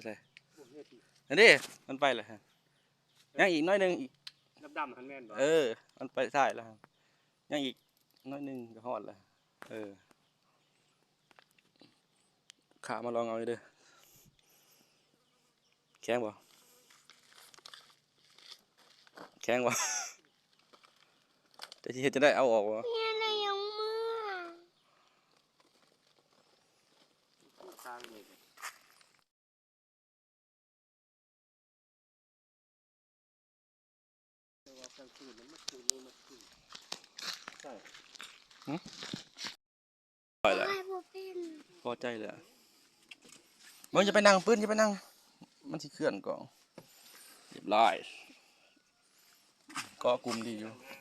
ໃສ? ໂອ້ ເຮັດ ນັ້ນເດ້ ມັນໄປແລ້ວ. ຍັງອີກໜ້ອຍໜຶ່ງອີກ. ດຳໆຫັ້ນແມ່ນບໍ່? ເອີ ມັນໄປທ້າຍແລ້ວ. ຍັງອີກໜ້ອຍໜຶ່ງກໍຮອດແລ້ວ. ເອີ ຂ້າມາລອງເອົາເດີ. ແຂງບໍ່? ແຂງບໍ່? ຈະຊິເຮັດຈັ່ງໃດ ເອົາອອກບໍ່? ເຮັດແລ້ວຍັງເມືອ. ໄປແລ້ວ ບໍ່ເປັນ ພໍໃຈແລ້ວ. ເບິ່ງ ຢ່າໄປນັ່ງ ປືນ ຢ່າໄປນັ່ງ ມັນຊິເຄື່ອນກ້ອງ. ຮຽບຮ້ອຍ ເກາະກຸ່ມດີຢູ່.